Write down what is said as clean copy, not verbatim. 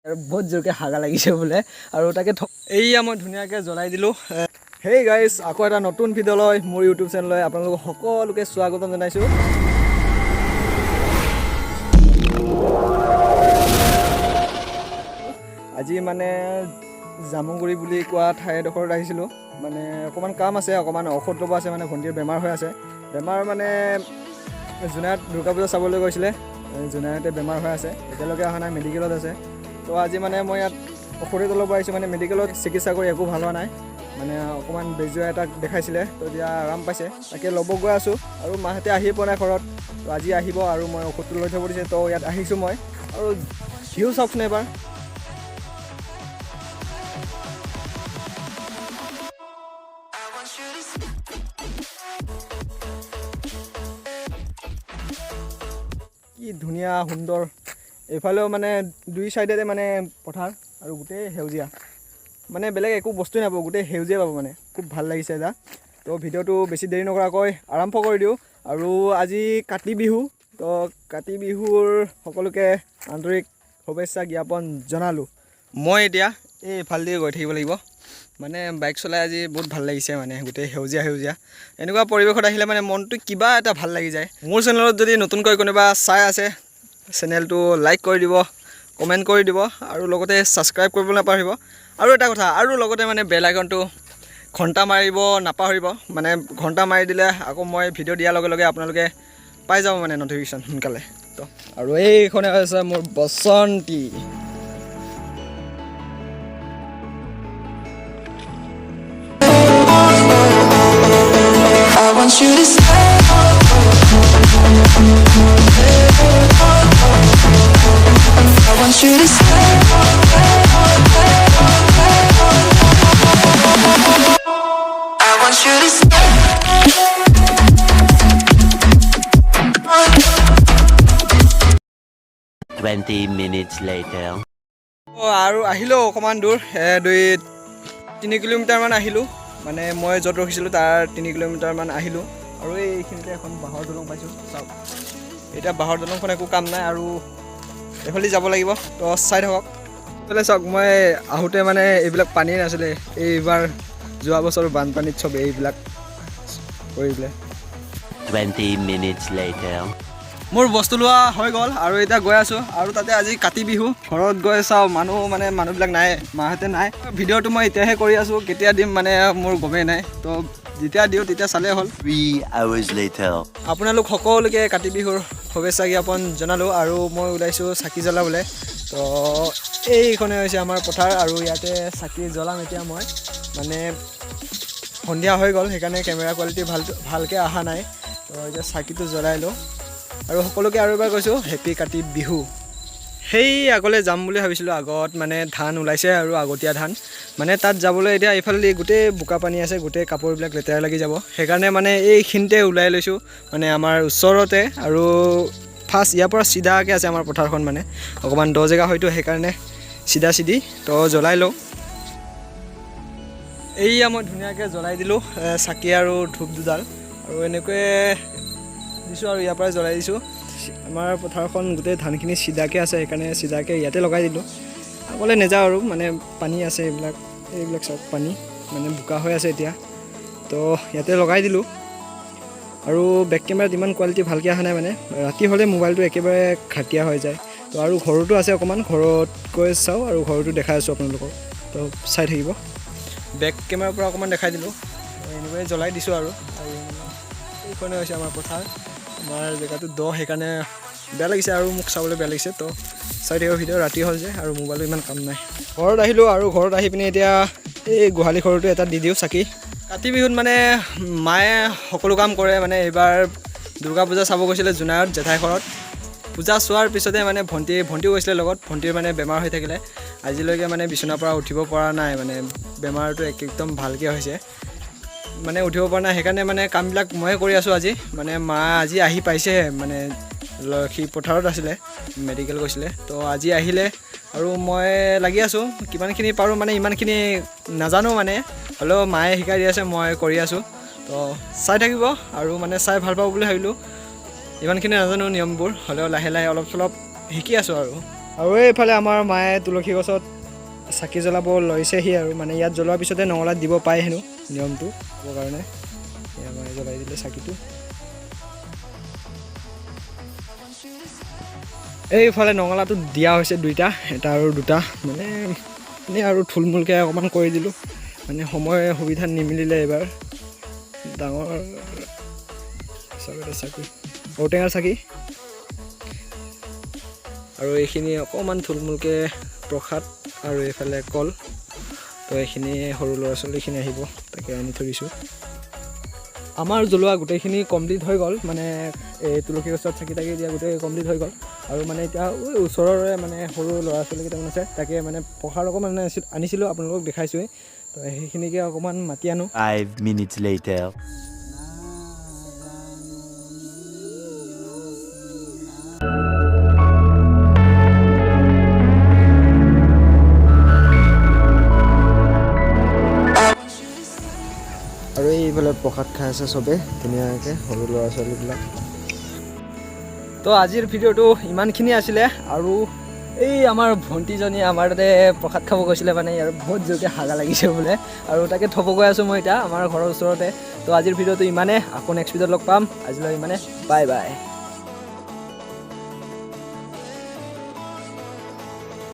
আৰু বহুত জোৰকৈ হাগা লাগিছে বোলে আৰু তাকে এইয়া মই ধুনীয়াকৈ জ্বলাই দিলোঁ। হেই গাইজ, আকৌ এটা নতুন ভিডিঅ'লৈ মোৰ ইউটিউব চেনেললৈ আপোনালোক সকলোকে স্বাগতম জনাইছোঁ। আজি মানে জামুগুৰি বুলি কোৱা ঠাইডোখৰত আহিছিলোঁ। মানে অকণমান কাম আছে, অকণমান ঔষধ ল'ব আছে। মানে ভণ্টিৰ বেমাৰ হৈ আছে। বেমাৰ মানে জোনাইত দুৰ্গা পূজা চাবলৈ গৈছিলে, জোনাইতে বেমাৰ হৈ আছে, এতিয়ালৈকে অহা নাই, মেডিকেলত আছে। তো আজি মানে মই ইয়াত ঔষধ এটা ল'ব আহিছোঁ। মানে মেডিকেলত চিকিৎসা কৰি একো ভাল হোৱা নাই, মানে অকণমান বেজুৱা এটাক দেখাইছিলে, তো এতিয়া আৰাম পাইছে, তাকে ল'ব গৈ আছোঁ। আৰু মাহঁতে আহিয়ে পোৱা নাই ঘৰত, তো আজি আহিব আৰু মই ঔষধটো লৈ থ'ব দিছে, তো ইয়াত আহিছোঁ মই। আৰু ভিউ চাওকচোন এবাৰ। কি ধুনীয়া সুন্দৰ! এইফালেও মানে দুই চাইডতে মানে পথাৰ আৰু গোটেই সেউজীয়া, মানে বেলেগ একো বস্তুৱে নাপাব, গোটেই সেউজীয়া পাব। মানে খুব ভাল লাগিছে এটা। তো ভিডিঅ'টো বেছি দেৰি নকৰাকৈ আৰম্ভ কৰি দিওঁ। আৰু আজি কাতি বিহু, তো কাতি বিহুৰ সকলোকে আন্তৰিক শুভেচ্ছা জ্ঞাপন জনালোঁ। মই এতিয়া এই এইফালেদি গৈ থাকিব লাগিব। মানে বাইক চলাই আজি বহুত ভাল লাগিছে, মানে গোটেই সেউজীয়া সেউজীয়া। এনেকুৱা পৰিৱেশত আহিলে মানে মনটো কিবা এটা ভাল লাগি যায়। মোৰ চেনেলত যদি নতুনকৈ কোনোবা চাই আছে, চেনেলটো লাইক কৰি দিব, কমেণ্ট কৰি দিব আৰু লগতে ছাবস্ক্ৰাইব কৰিব নাপাহৰিব। আৰু এটা কথা, আৰু লগতে মানে বেল আইকনটো ঘণ্টা মাৰিব নাপাহৰিব। মানে ঘণ্টা মাৰি দিলে আকৌ মই ভিডিঅ' দিয়াৰ লগে লগে আপোনালোকে পাই যাব মানে নটিফিকেশ্যন সোনকালে। তো আৰু এইখনে হৈছে মোৰ বসন্তী। I want you to stay. I want you to stay. I want you to stay. 20 minutes later. অঁ, আৰু আহিলোঁ অকণমান দূৰ, 2-3 কিলোমিটাৰমান আহিলোঁ। মানে মই য'ত ৰখিছিলোঁ তাৰ 3 কিলোমিটাৰমান আহিলোঁ আৰু এইখিনিতে এখন বাঁহৰ দলং পাইছোঁ, চাওক। এতিয়া বাঁহৰ দলংখন একো কাম নাই আৰু এইফালে যাব লাগিব, তো চাই থাকক। এইফালে চাওক, মই আহোঁতে মানে এইবিলাক পানীয়ে নাছিলে। এইবাৰ যোৱা বছৰ বানপানীত চব এইবিলাক কৰি দিলে। 20 minutes later. মোৰ বস্তু লোৱা হৈ গ'ল আৰু এতিয়া গৈ আছোঁ। আৰু তাতে আজি কাতি বিহু। ঘৰত গৈ চাওঁ, মানুহ মানে মানুহবিলাক নাই, মাহঁতে নাই। ভিডিঅ'টো মই এতিয়াহে কৰি আছোঁ, কেতিয়া দিম মানে মোৰ গমেই নাই। তো যেতিয়া দিওঁ তেতিয়া চালেই হ'ল। 3 hours later. আপোনালোক সকলোকে কাতি বিহুৰ শুভেচ্ছা জ্ঞাপন জনালোঁ। আৰু মই ওলাইছোঁ চাকি জ্বলাবলৈ। তো এইখনে হৈছে আমাৰ পথাৰ আৰু ইয়াতে চাকি জ্বলাম এতিয়া মই। মানে সন্ধিয়া হৈ গ'ল, সেইকাৰণে কেমেৰা কোৱালিটি ভালকৈ অহা নাই। তো এতিয়া চাকিটো জ্বলাই লওঁ আৰু সকলোকে আৰু এবাৰ কৈছোঁ, হেপী কাতি বিহু। সেই আগলৈ যাম বুলি ভাবিছিলোঁ, আগত মানে ধান ওলাইছে আৰু আগতীয়া ধান, মানে তাত যাবলৈ এতিয়া এইফালেদি গোটেই বোকা পানী আছে, গোটেই কাপোৰবিলাক লেতেৰা লাগি যাব। সেইকাৰণে মানে এইখিনিতে ওলাই লৈছোঁ, মানে আমাৰ ওচৰতে। আৰু ফাৰ্ষ্ট ইয়াৰ পৰা চিধাকৈ আছে আমাৰ পথাৰখন, মানে অকণমান দ জেগা হয়তো, সেইকাৰণে চিধা চিধি। তো জ্বলাই লওঁ। এইয়া মই ধুনীয়াকৈ জ্বলাই দিলোঁ চাকি আৰু ধূপ দুডাল আৰু এনেকৈয়ে দিছোঁ আৰু ইয়াৰ পৰাই জ্বলাই দিছোঁ। আমাৰ পথাৰখন গোটেই ধানখিনি চিধাকৈ আছে, সেইকাৰণে চিধাকৈ ইয়াতে লগাই দিলোঁ। আগলৈ নাযাওঁ আৰু, মানে পানী আছে এইবিলাক, এইবিলাক চব পানী, মানে বোকা হৈ আছে এতিয়া, তো ইয়াতে লগাই দিলোঁ। আৰু বেক কেমেৰাত ইমান কোৱালিটি ভালকৈ অহা নাই, মানে ৰাতি হ'লে মোবাইলটো একেবাৰে ঘাটিয়া হৈ যায়। তো আৰু ঘৰতো আছে অকণমান, ঘৰত গৈ চাওঁ আৰু ঘৰতো দেখাই আছোঁ আপোনালোকক, তো চাই থাকিব। বেক কেমেৰাৰ পৰা অকণমান দেখাই দিলোঁ, এনেকুৱাই জ্বলাই দিছোঁ। আৰু আৰু মানে এইখনে হৈছে আমাৰ পথাৰ। আমাৰ জেগাটো দ, সেইকাৰণে বেয়া লাগিছে আৰু মোক চাবলৈ বেয়া লাগিছে। তো চাই থাকিব ভিডিঅ'। ৰাতি হ'ল যে আৰু মোবাইলো ইমান কাম নাই। ঘৰত আহিলোঁ আৰু ঘৰত আহি পিনে এতিয়া এই গোহালি ঘৰটো এটা দি দিওঁ চাকি। কাতি বিহুত মানে মায়ে সকলো কাম কৰে। মানে এইবাৰ দুৰ্গা পূজা চাব গৈছিলে জোনাইত জেঠাই ঘৰত। পূজা চোৱাৰ পিছতে মানে ভণ্টিও গৈছিলে লগত। ভণ্টিৰ মানে বেমাৰ হৈ থাকিলে, আজিলৈকে মানে বিচনাৰ পৰা উঠিব পৰা নাই। মানে বেমাৰটো একদম ভালকৈ হৈছে, মানে উঠিব পৰা নাই। সেইকাৰণে মানে কামবিলাক ময়ে কৰি আছোঁ আজি। মানে মা আজি আহি পাইছেহে, মানে সি পথাৰত আছিলে, মেডিকেল গৈছিলে, তো আজি আহিলে আৰু মই লাগি আছোঁ কিমানখিনি পাৰোঁ। মানে ইমানখিনি নাজানো, মানে হ'লেও মায়ে শিকাই দি আছে, মই কৰি আছোঁ। তো চাই থাকিব আৰু মানে চাই ভাল পাব বুলি ভাবিলোঁ। ইমানখিনি নাজানো নিয়মবোৰ, হ'লেও লাহে লাহে অলপ চলপ শিকি আছোঁ আৰু। আৰু এইফালে আমাৰ মায়ে তুলসী গছত চাকি জ্বলাব লৈছেহি আৰু মানে ইয়াত জ্বলোৱাৰ পিছতে নঙলাত দিব পায় হেনো নিয়মটো হ'বৰ কাৰণে। এয়া মায়ে জ্বলাই দিলে চাকিটো। এইফালে নঙলাটো দিয়া হৈছে দুইটা, এটা আৰু দুটা, মানে এনেই আৰু থুলমূলকৈ অকণমান কৰি দিলোঁ, মানে সময় সুবিধা নিমিলিলে এইবাৰ। ডাঙৰ চাকি এটা, চাকি ঔটেঙাৰ চাকি। আৰু এইখিনি অকণমান থুলমূলকৈ প্ৰসাদ আৰু এইফালে কল। তো এইখিনি সৰু ল'ৰা ছোৱালীখিনি আহিব, তাকে আনি থৈ দিছোঁ। আমাৰ জ্বলোৱা গোটেইখিনি কমপ্লিট হৈ গ'ল, মানে এই তুলসী গছত চাকি তাকি দিয়া গোটেই কমপ্লিট হৈ গ'ল। আৰু মানে এতিয়া ওচৰৰে মানে সৰু ল'ৰা ছোৱালী কেইটামান আছে, তাকে মানে প্ৰসাদ অকণমান আনিছিলোঁ, আপোনালোকক দেখাইছোঁৱেই। তো সেইখিনিকে অকণমান মাতি আনো। 5 minutes later. আৰু এইফালে প্ৰসাদ খাই আছে চবে ধুনীয়াকৈ, সৰু ল'ৰা ছোৱালীবিলাক। তো আজিৰ ভিডিঅ'টো ইমানখিনি আছিলে। আৰু এই আমাৰ ভণ্টিজনীয়ে আমাৰ তাতে প্ৰসাদ খাব গৈছিলে, মানে ইয়াৰ বহুত জোৰকৈ হাগা লাগিছে বোলে, আৰু তাকে থ'ব গৈ আছোঁ মই এতিয়া আমাৰ ঘৰৰ ওচৰতে। তো আজিৰ ভিডিঅ'টো ইমানে, আকৌ নেক্সট ভিডিঅ'ত লগ পাম। আজিলৈ ইমানে, বাই বাই।